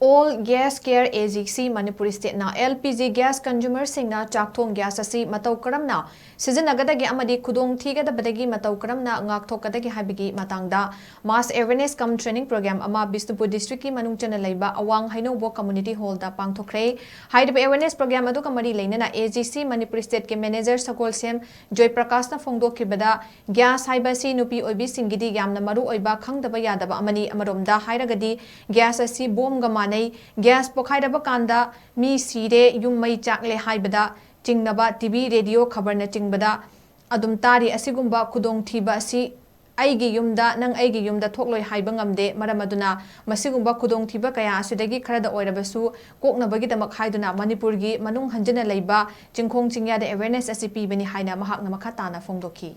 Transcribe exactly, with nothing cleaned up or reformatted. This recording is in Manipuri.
All Gas Care A G C Manipur State ꯅ L P G gas consumer ꯁꯤꯡꯅ ꯆꯥꯛꯊꯣꯡ gas ꯑꯁꯤ ꯃꯇꯧ ꯀꯔꯝꯅ ꯁꯤꯖꯤꯟꯅꯒꯗꯒꯦ ꯑꯃꯗꯤ ꯈꯨꯗꯣꯡ ꯊꯤꯒꯗꯕꯗꯒꯤ ꯃꯇꯧ ꯀꯔꯝꯅ ꯉꯥꯛꯊꯣꯛꯀꯗꯒꯦ ꯍꯥꯏꯕꯒꯤ ꯃꯇꯥꯡꯗ mass awareness cum training program ꯑꯃ ꯕꯤꯁꯅꯨꯄꯨꯔ district ꯀꯤ ꯃꯅꯨꯡ ꯆꯟꯅ ꯂꯩꯕ ꯑꯋꯥꯡ ꯍꯩꯅꯧꯕꯣꯛ community hall ꯗ ꯄꯥꯡꯊꯣꯛꯈ꯭ꯔꯦ꯫ ꯍꯥꯏꯔꯤꯕ awareness program ꯑꯗꯨꯒ ꯃꯔꯤ ꯂꯩꯅꯅ A G C Manipur State ꯀꯤ manager ꯁꯒꯣꯜꯁꯦꯝ ꯖꯣꯏ ꯄ꯭ꯔꯀꯥꯁꯅ ꯐꯣꯡꯗꯣꯛꯈꯤꯕꯗ, gas ꯍꯥꯏꯕ ꯑꯁꯤ ꯅꯨꯄꯤ ꯑꯣꯏꯕꯤꯁꯤꯡꯒꯤꯗꯤ ꯌꯥꯝꯅ ꯃꯔꯨ ꯑꯣꯏꯕ ꯈꯪꯗꯕ ꯌꯥꯗꯕ ꯑꯃꯅꯤ꯫ ꯑꯃꯔꯣꯝꯗ ꯍꯥꯏꯔꯒꯗꯤ gas ꯑꯁꯤ ꯕꯣꯝꯒ ꯃꯥꯟꯅꯩ꯫ Gas ꯄꯣꯈꯥꯏꯔꯕ ꯀꯥꯟꯗ ꯃꯤ ꯁꯤꯔꯦ, ꯌꯨꯝ ꯃꯩ ꯆꯥꯛꯂꯦ ꯍꯥꯏꯕꯗ ꯆꯤꯡꯅꯕ, T V, radio, ꯈꯕꯔꯅ ꯆꯤꯡꯕꯗ ꯑꯗꯨꯝ ꯇꯥꯔꯤ꯫ ꯑꯁꯤꯒꯨꯝꯕ ꯈꯨꯗꯣꯡꯊꯤꯕ ꯑꯁꯤ ꯑꯩꯒꯤ ꯌꯨꯝꯗ, ꯅꯪ ꯑꯩꯒꯤ ꯌꯨꯝꯗ ꯊꯣꯛꯂꯣꯏ ꯍꯥꯏꯕ ꯉꯝꯗꯦ꯫ ꯃꯔꯝ ꯑꯗꯨꯅ ꯃꯁꯤꯒꯨꯝꯕ ꯈꯨꯗꯣꯡꯊꯤꯕ ꯀꯌꯥ ꯑꯁꯤꯗꯒꯤ ꯈꯔꯗ ꯑꯣꯏꯔꯕꯁꯨ ꯀꯣꯛꯅꯕꯒꯤꯗꯃꯛ ꯍꯥꯏꯗꯨꯅ ꯃꯅꯤꯄꯨꯔꯒꯤ ꯃꯅꯨꯡ ꯍꯟꯖꯤꯟꯅ ꯂꯩꯕ ꯆꯤꯡꯈꯣꯡ ꯆꯤꯡꯌꯥꯗ awareness ꯑꯁꯤ ꯄꯤꯕꯅꯤ ꯍꯥꯏꯅ ꯃꯍꯥꯛꯅ ꯃꯈꯥ ꯇꯥꯅ ꯐꯣꯡꯗꯣꯛꯈꯤ꯫